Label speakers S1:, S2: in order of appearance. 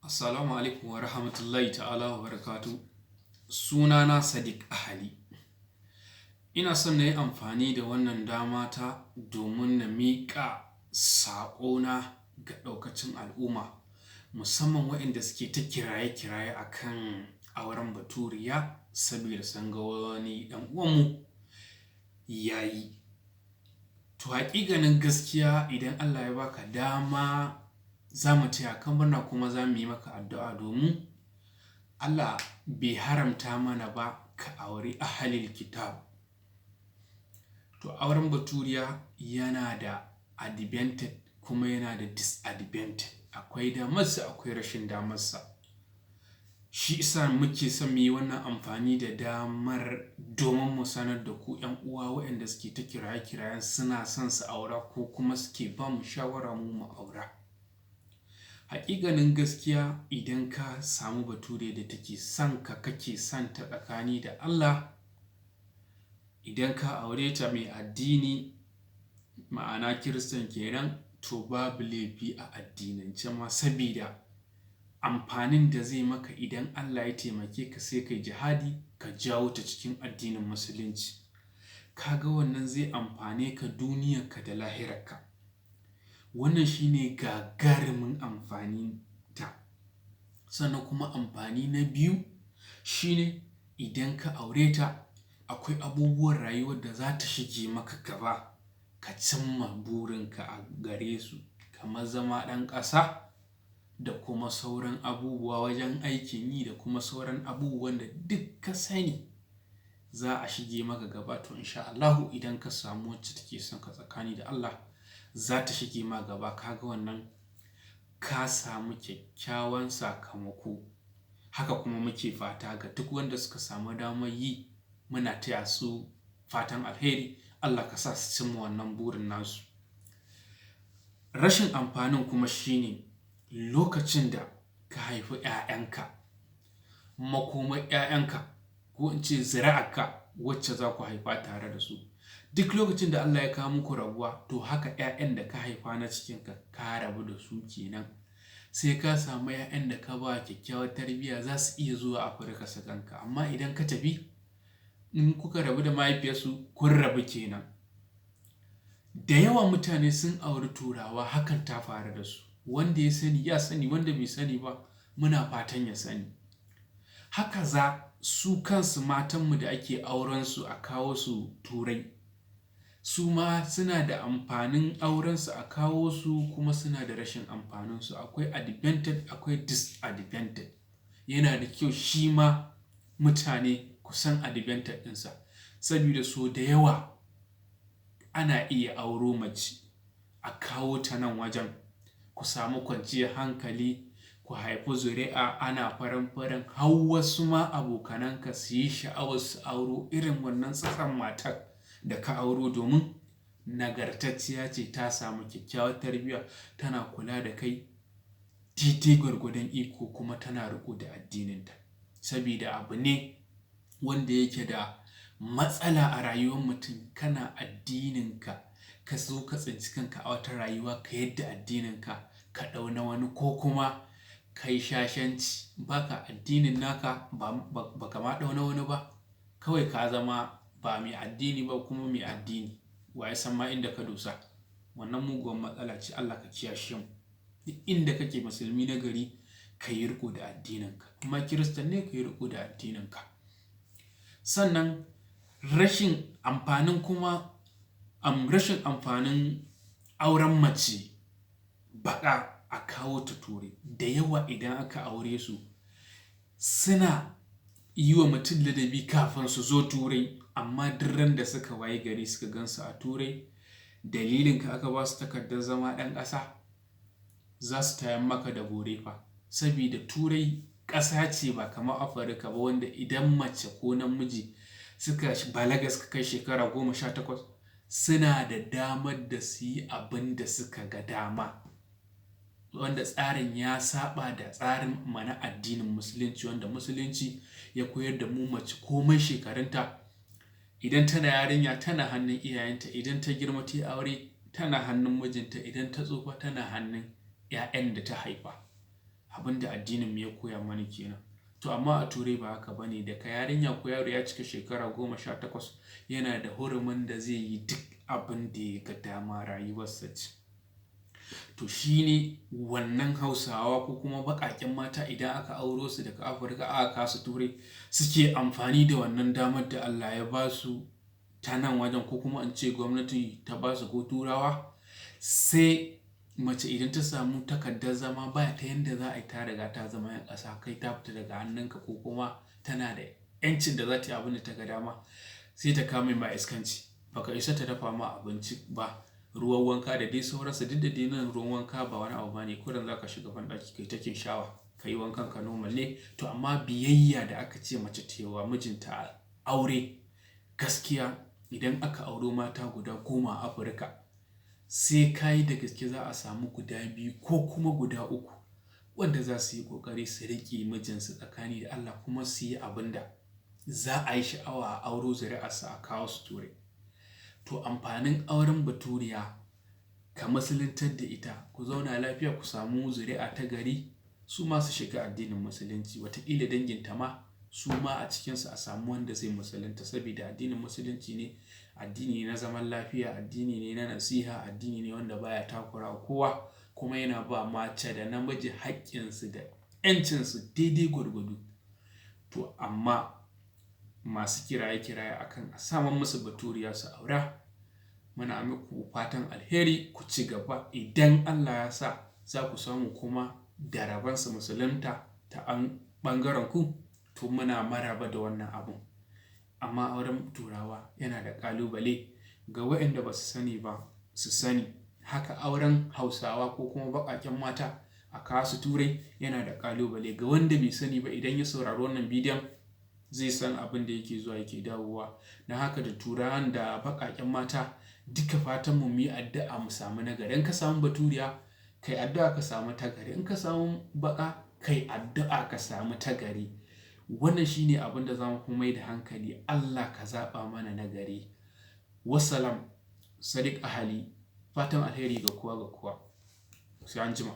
S1: Assalamu alaikum wa rahmatullahi ta'ala wa barakatu. Sunana Sadiq Ahali. Ina son na yi amfani da wannan dama ta domin na miƙa saƙona ga ɗaukacin al'umma, musamman waɗanda suke ta kiraye-kiraye a kan auren baturiya saboda sun ga wani ɗan uwanmu ya yi. To haƙiƙanin gaskiya, idan Allah ya baka dama, za mu taya ka murna kuma za mu yi maka addu'a, domin Allah bai haramta mana ba ka auri ahalil kitab. To auren baturiya yana da advantage kuma yana da disadvantage. Akwai damarsa, akwai rashin damarsa. Shi isa muke son mu yi wannan amfani da damar domin mu sanar da ku, 'yan uwa, waɗanda suke ta kiraye-kirayen suna son su aura ko kuma suke ba mu shawara mu mu aura. Haƙiƙanin gaskiya, idan ka samu bature da take son ka, kake son ta tsakani da Allah, idan ka aure ta mai addini, ma'ana Kiristan kenan, to babu laifi a addinance ma, sabida amfanin da zai maka idan Allah ya taimake ka, sai kai jihadi ka jawo ta cikin addinin Musulunci. Ka ga wannan zai amfane ka duniyarka da lahirarka. Wannan shine gagarumin amfanin ta. Sannan kuma amfani na biyu shine idan ka aure ta, akwai abubuwan rayuwar da za ta shige maka gaba ka cimma burinka a gare su, kamar zama ɗan ƙasa da kuma sauran abubuwa wajen aikin yi da kuma sauran abubuwan da duk ka sani za a shige maka gaba. To insha Allahu, idan ka samu wacce take son ka tsakani da Allah, za ta shige ma gaba. Ka ga wannan ka samu kyakkyawan sakamako. Haka kuma muke fata ga duk wanda suka samu damar yi, muna taya su fatan alheri, Allah ka sa su cimma wannan burin nasu. Rashin amfanin kuma shine lokacin da ka haifi 'ya'yanka, makomar 'ya'yanka, ko in ce zuri'arka wacce za ku haifa tare da su. Duk lokacin da Allah ya kawo muku rabuwa, to haka 'ya'yan da ka haifa na cikinka ka rabu da su kenan. Sai ka samu 'ya'yan da ka ba kyakkyawar tarbiyya za su iya zuwa Afirka su ganka, amma idan ka tafi, in kuka rabu da mahaifiyarsu, kun rabu kenan. Da yawa mutane sun auri Turawa, hakan ta faru da su. Wanda ya sani ya sani, wanda bai sani ba muna fatan ya sani. Haka za su kansu matanmu da ake auren su a kawo su Turai, su ma suna da amfanin aurensu a kawo su kuma suna da rashin amfaninsu. Akwai advantage, akwai disadvantage. Yana da kyau shi ma mutane ku san advantage ɗinsa, saboda so da yawa ana iya auro mace a kawo ta nan wajen, ku samu kwanciyar hankali, ku haifi zuri'a, ana faran-faran, har wasu ma abokananka su yi sha'awar su auro irin wannan tsatson matar da ka auro, domin nagartacciya ce, ta samu kyakkyawar tarbiyya, tana kula da kai daidai gwargwadon iko, kuma tana riƙo da addininta. Sabida abu ne wanda yake da matsala a rayuwar mutum, kana addininka ka zo ka tsinci kanka a wata rayuwa, ka yadda addininka ka ɗau na wani, ko kuma ka yi shashanci, baka addinin naka, ba ka ma ɗau na wani ba, kawai ka zama ba mai addini ba kuma mai addini, wa ya san ma inda ka dosa? Wannan muguwar matsala ce, Allah ka kiyashe mu. Duk inda kake musulmi na gari, ka yi riƙo da addininka, amma Kiristan ne, ka yi riƙo da addininka. Sannan rashin amfanin kuma, rashin amfanin auren mace baƙa a kawo ta Turai, da yawa idan aka aure su, suna yi wa mutum ladabi kafin su zo Turai, amma duk ran da suka wayi gari suka gansu a Turai, dalilin ka aka ba su takardar zama ɗan ƙasa, za su tayar maka da bore fa. Sabida Turai ƙasa ce ba kamar Afirka ba, wanda idan mace ko namiji suka balaga, suka kai shekara 18, suna da damar da su yi abin da suka ga dama, wanda tsarin ya saba da tsarin mana addinin Musulunci, wanda Musulunci ya koyar da mu mace komai shekarunta, idan tana yarinya tana hannun iyayenta, idan ta girma ta yi aure tana hannun mijinta, idan ta tsufa tana hannun 'ya'yan da ta haifa. Abin da addinin mu ya koya mana kenan. To amma a Turai ba haka ba ne. Daga yarinya ko yaro ya cika shekara 18, yana da hurumin da zai yi duk abin da ya ga dama, rayuwarsa ce. To shi ne wannan Hausawa ko kuma baƙaƙen mata, idan aka auro su daga Afirka aka kawo su Turai, suke amfani da wannan damar da Allah ya ba su ta nan wajen, ko kuma in ce gwamnati ta ba su ko Turawa. Sai mace idan ta samu takardar zama, ba ta yanda za a yi, ta riga ta zama 'yan ƙasa, kai ta fita daga hannunka, ko kuma tana da 'yancin da za ta yi abin da ta ga dama, sai ta kama ma iskanci. Baka isa ta dafa ma abinci ba, ruwan wanka da dai sauransu. Duk da dai nan ruwan wanka ba wani abu bane, kurin za ka shiga banɗaki kai taking shower, ka yi wankan ka normal ne. To amma biyayya da aka ce mace ta yi wa mijinta aure, gaskiya idan aka auro mata guda 10 a Afirka, sai ka yi da gaske za a samu guda biyu ko kuma guda uku wanda za su yi ƙoƙari su riƙe mijinsu tsakani da Allah, kuma su yi abin da za a yi sha'awa a auro zuri'arsu a kawo su Turai. To amfanin auren baturiya, ka musuluntar da ita, ku zauna lafiya, ku samu zuri'a ta gari, su ma su shiga addinin Musulunci. Wataƙila danginta ma su ma a cikinsu a samu wanda zai musulunta, saboda addinin Musulunci ne addini ne na zaman lafiya, addini ne na nasiha, addini ne wanda baya takura kowa, kuma yana ba mace da namiji haƙƙinsu da 'yancinsu daidai gwargwado. To amma masu kiraye-kiraye akan a samar musu baturiya su aura, muna muku fatan alheri, ku ci gaba. Idan Allah ya sa za ku samu kuma da rabansu musulunta ta an ɓangaren ku, to muna maraba da wannan abun. Amma auren Turawa yana da ƙalubale ga waɗanda ba su sani ba, su sani. Haka auren Hausawa ko kuma baƙaƙen mata a kawo su Turai yana da ƙalubale ga wanda bai sani ba. Idan ya saurari wannan bidiyon, zai san abin da yake zuwa yake dawowa. Don haka da Turawan da baƙaƙen mata duka, fatan mu yi addu'a mu samu nagari. In ka samu baturiya, kai addu'a ka samu tagari. In ka samu baƙa, kai addu'a ka samu tagari. Wannan shine abin da za mu mai da hankali. Allah ka zaɓa mana nagari. Wassalam. Sadiq Ahali, fatan alheri ga kowa ga kowa. Sai an jima.